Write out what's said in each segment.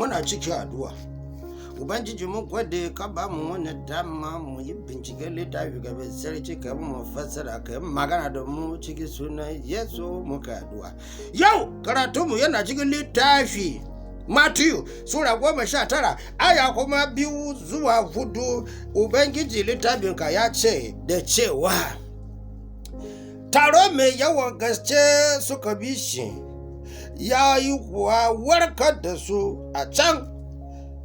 Muna cikin addu'a. Ubangiji, mun gode ka ba mu wani dama mu yi binciken littafi ga mai sarki, ka mu fassara, ka yi magana da mu, cikin sunan Yesu muka addu'a. Yau karatunmu yana cikin littafi Matiyu Sura 19, aya kuma 2 zuwa 4. Ubangiji, littafinka ya ce da cewa taro mai yawan gaske suka bi shi, ya yi kuwa warkar da su a can.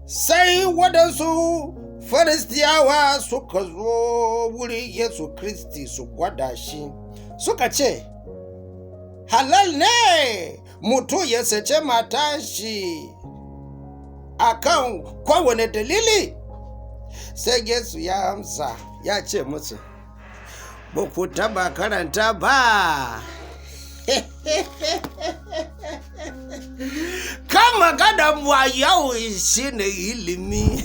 Sai waɗansu Faristiyawa suka zo wurin Yesu Kristi su gwada shi, suka ce, "Halal ne mutum ya sace mata shi a kan kowane dalili?" Sai Yesu ya amsa ya ce musu, "Ba ku taba karanta ba?" Kan magana mu a yau shine ilimi.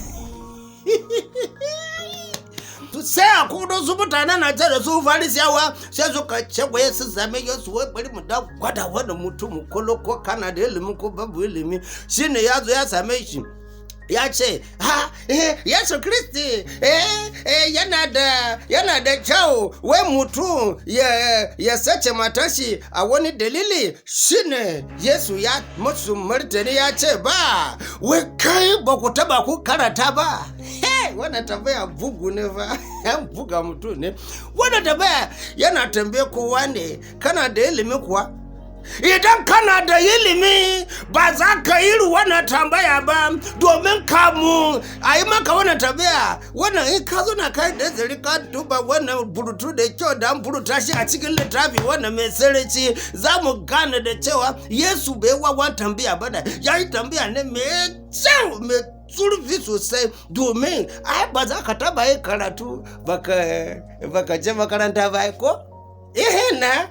Sai a kudu su mutane na ce da su Farisiyawa, sai suka ce wai su same Yesu, wai bari mu da gwada wannan mutum ko kana da ilimi ko babu ilimi. Shine ya zo ya same shi, ya ce, "Ha eh, Yesu Kristi, eh, eh, yana da kyau wai mutum ya sace matar shi a wani dalili?" Shine Yesu ya musu martani ya ce ba, "Wai kai, ba ku taba ku karanta ba?" Hey, wannan tambaya bugu ne fa, yan buga mutum ne. Wannan tambaya yana tambaye kowa ne, kana da ilimi kuwa? Idan kana da ilimi, ba za ka yi wannan tambaya ba, domin kamu a yi maka wannan tambaya, wannan in ka zo na kai nazari, ka duba wannan burutu da kyau da an buruta shi a cikin littafi wannan mai tsarki, za mu gane da cewa Yesu bai wawan tambaya ba ne. Ya yi tambaya ne mai kyau, mai zurfi sosai, domin ai ba za ka taba yi karatu baka je makaranta ba ko ihe na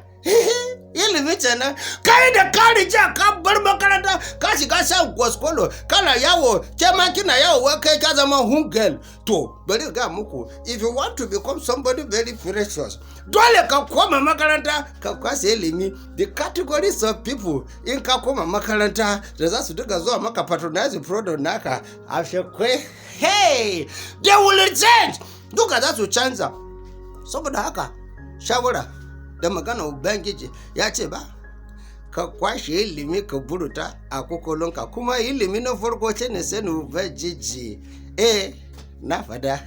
ilimi kenan. Kai da ka rija ka bar makaranta, ka shiga shan gwaskolo, kana yawo, ke ma kina yawo, wai kai ka zama hungel. To bari ga muku, if you want to become somebody very precious, dole ka koma makaranta ka kwashe ilimi. The categories of people, in ka koma makaranta, da za su duka zuwa maka patronize product naka a shekwai, hey, they will change, duka za su canza. Saboda haka shawara da magana Ubangiji ya ce ba, ka kwashe ilimi, ka buruta a kwakwalonka. Kuma ilimi na farko ce ne sanin Ubangiji. Eh, na fada.